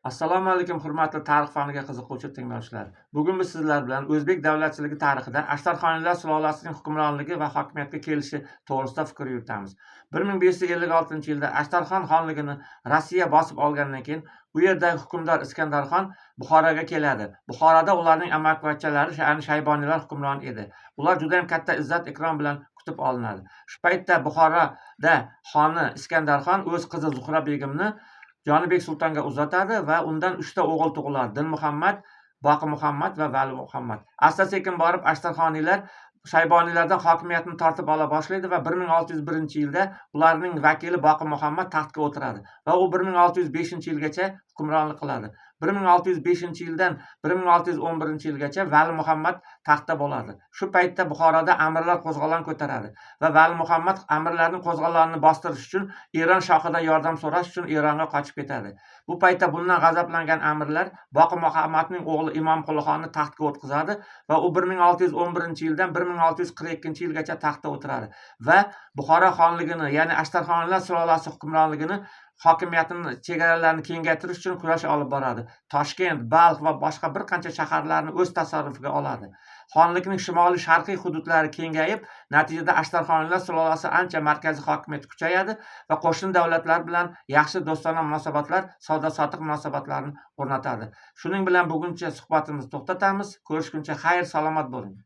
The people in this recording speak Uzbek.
Assalomu alaykum, hurmatli tarix faniga qiziquvchi tinglovchilar. Bugun biz sizlar bilan o'zbek davlatchiligi tarixida Ashtarxoniylar sulolasining hukmronligi va hokimiyatga kelishi to'g'risida fikr yuritamiz. 1556-yilda Ashtarxon xonligini Rossiya bosib olgandan keyin u yerdagi hukmdor Iskandarxon Buxoroga keladi. Buxoroda ularning amakivachchalari, ya'ni Shayboniylar hukmron edi. Ular juda ham katta izzat ikrom bilan kutib olinadi. Shu paytda Buxoroda xoni Iskandarxon o'z qizi Zuhra begimni Jonibek sultonga uzatadi va undan uchta o'g'il tug'iladi: Din Muhammad, Boqi Muhammad va Vali Muhammad. Asta sekin borib Ashtarxoniylar Shayboniylardan hokimiyatni tortib ola boshlaydi va 1601-yilda ularning vakili Boqi Muhammad taxtga o'tiradi va u 1605-yilgacha hukmronlik qiladi. 1605-yildan 1611-yilgacha Vali Muhammad taxtda bo'ladi. Shu paytda Buxoroda amirlar qo'zg'olon ko'taradi va Vali Muhammad amirlarning qo'zg'olonini bostirish uchun Eron shohidan yordam so'rash uchun Eronga qochib ketadi. Bu paytda bundan g'azablangan amirlar Boqi Muhammadning o'g'li Imom Qulixonni taxtga o'tqizadi va u 1611-yildan 1642-yilgacha taxtda o'tiradi va Buxoro xonligini, ya'ni Ashtarxoniylar sulolasi hukmronligini, hokimiyatini chegaralarini kengaytirish uchun kurash olib boradi. Toshkent, Balx va boshqa bir qancha shaharlarni o'z tasarrufiga oladi. Xonlikning shimoliy sharqiy hududlari kengayib, natijada Ashtarxoniylar sulolasi ancha markaziy hokimiyati kuchayadi va qo'shni davlatlar bilan yaxshi do'stona munosabatlar, savdo sotiq munosabatlarini o'rnatadi. Shuning bilan buguncha suhbatimizni to'xtatamiz. Ko'rishguncha xayr, salomat bo'ling.